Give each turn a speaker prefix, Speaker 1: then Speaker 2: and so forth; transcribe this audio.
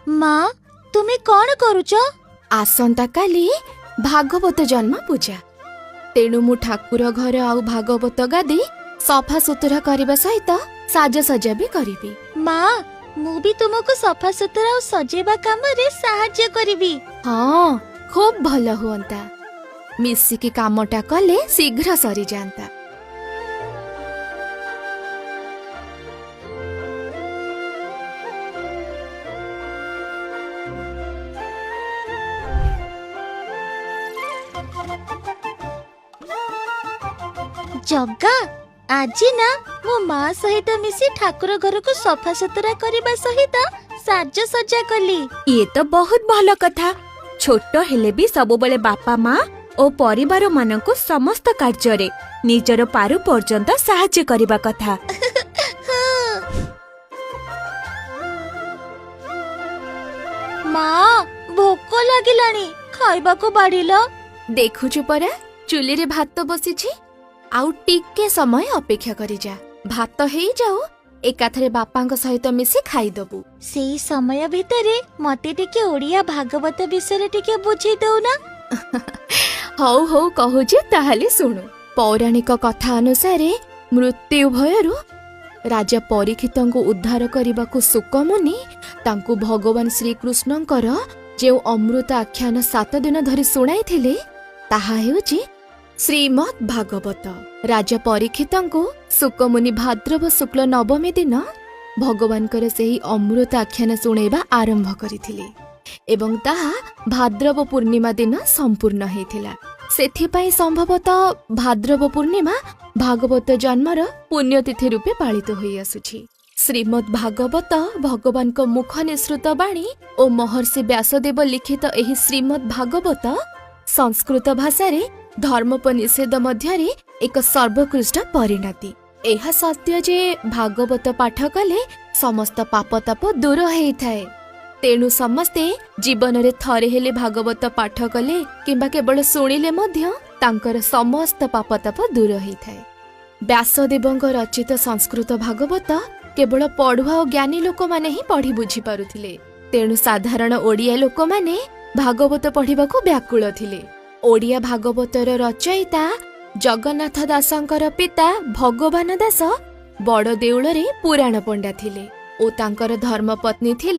Speaker 1: ମା, ତୁମେ କଣ କରୁଛ?
Speaker 2: ଆସନ୍ତାକାଲି ଭାଗବତ ଜନ୍ମ ପୂଜା, ତେଣୁ ମୁଁ ଠାକୁର ଘର ଆଉ ଭାଗବତ ଗାଦି ସଫାସୁତୁରା କରିବା ସହିତ ସାଜସଜା ବି କରିବି।
Speaker 1: ମା, ମୁଁ ବି ତୁମକୁ ସଫାସୁତୁରା ଆଉ ସଜେଇବା କାମରେ ସାହାଯ୍ୟ କରିବି।
Speaker 2: ହଁ, ଖୁବ୍ ଭଲ ହୁଅନ୍ତା। ମିଶିକି କାମଟା କଲେ ଶୀଘ୍ର ସରିଯାଆନ୍ତା।
Speaker 1: ଜଗା, ଆଜି ନା ମୋ ମା ସହିତ ମିଶି ଠାକୁର ଘରକୁ ସଫାସୁତୁରା କରିବା ସହିତ ସାଜସଜା କଲି।
Speaker 3: ଇଏ ତ ବହୁତ ଭଲ କଥା। ଛୋଟ ହେଲେ ବି ସବୁବେଳେ ବାପା ମା ଓ ପରିବାର ମାନଙ୍କୁ ସମସ୍ତ କାର୍ଯ୍ୟରେ ନିଜର ପାରୁ ପର୍ଯ୍ୟନ୍ତ ସାହାଯ୍ୟ କରିବା କଥା।
Speaker 1: ମା, ଭୋକ ଲାଗିଲାଣି, ଖାଇବାକୁ ବାଢିଲ।
Speaker 2: ଦେଖୁଛୁ ପରା, ଚୁଲିରେ ଭାତ ବସିଛି। ଆଉ ଟିକେ ସମୟ ଅପେକ୍ଷା କରିଯା, ଭାତ ହେଇଯାଉ, ଏକାଥରେ ବାପାଙ୍କ ସହିତ ମିଶି ଖାଇଦବୁ।
Speaker 1: ସେଇ ସମୟ ଭିତରେ ମତେ ଟିକେ ଓଡିଆ ଭାଗବତ ବିଷୟରେ ଟିକେ ବୁଝେଇ ଦଉନା।
Speaker 2: ହଉ ହଉ, କହୁଛି ତାହେଲେ ଶୁଣୁ। ପୌରାଣିକ କଥା ଅନୁସାରେ ମୃତ୍ୟୁ ଭୟରୁ ରାଜା ପରୀକ୍ଷିତଙ୍କୁ ଉଦ୍ଧାର କରିବାକୁ ଶୁକମୁନି ତାଙ୍କୁ ଭଗବାନ ଶ୍ରୀକୃଷ୍ଣଙ୍କର ଯେଉଁ ଅମୃତ ଆଖ୍ୟାନ 7 ଦିନ ଧରି ଶୁଣାଇଥିଲେ, ତାହା ହେଉଛି ଶ୍ରୀମଦ୍ ଭାଗବତ। ରାଜା ପରୀକ୍ଷିତଙ୍କୁ ଶୁକମୁନି ଭାଦ୍ରବ ଶୁକ୍ଲ ନବମୀ ଦିନ ଭଗବାନଙ୍କର ସେହି ଅମୃତ ଆଖ୍ୟାନ ଶୁଣାଇବା ଆରମ୍ଭ କରିଥିଲେ ଏବଂ ତାହା ଭାଦ୍ରବ ପୂର୍ଣ୍ଣିମା ଦିନ ସମ୍ପୂର୍ଣ୍ଣ ହେଇଥିଲା। ସେଥିପାଇଁ ସମ୍ଭବତଃ ଭାଦ୍ରବ ପୂର୍ଣ୍ଣିମା ଭାଗବତ ଜନ୍ମର ପୁଣ୍ୟତିଥି ରୂପେ ପାଳିତ ହୋଇଆସୁଛି। ଶ୍ରୀମଦ୍ ଭାଗବତ ଭଗବାନଙ୍କ ମୁଖ ନିଃସୃତ ବାଣୀ ଓ ମହର୍ଷି ବ୍ୟାସଦେବ ଲିଖିତ ଏହି ଶ୍ରୀମଦ୍ ଭାଗବତ ସଂସ୍କୃତ ଭାଷାରେ ଧର୍ମୋପନିଷଦ ମଧ୍ୟରେ ଏକ ସର୍ବୋତ୍କୃଷ୍ଟ ପରିଣତି। ଏହା ସତ୍ୟ ଯେ ଭାଗବତ ପାଠ କଲେ ସମସ୍ତ ପାପତାପ ଦୂର ହେଇଥାଏ। ତେଣୁ ସମସ୍ତେ ଜୀବନରେ ଥରେ ହେଲେ ଭାଗବତ ପାଠ କଲେ କିମ୍ବା କେବଳ ଶୁଣିଲେ ମଧ୍ୟ ତାଙ୍କର ସମସ୍ତ ପାପତାପ ଦୂର ହେଇଥାଏ। ବ୍ୟାସଦେବଙ୍କ ରଚିତ ସଂସ୍କୃତ ଭାଗବତ କେବଳ ପଢୁଆ ଓ ଜ୍ଞାନୀ ଲୋକମାନେ ହିଁ ପଢି ବୁଝିପାରୁଥିଲେ। ତେଣୁ ସାଧାରଣ ଓଡ଼ିଆ ଲୋକମାନେ ଭାଗବତ ପଢିବାକୁ ବ୍ୟାକୁଳ ଥିଲେ। ଓଡ଼ିଆ ଭାଗବତର ରଚୟିତା ଜଗନ୍ନାଥ ଦାସଙ୍କର ପିତା ଭଗବାନ ଦାସ ବଡ଼ ଦେଉଳରେ ପୁରାଣ ପଣ୍ଡା ଥିଲେ ଓ ତାଙ୍କର ଧର୍ମପତ୍ନୀ ଥିଲେ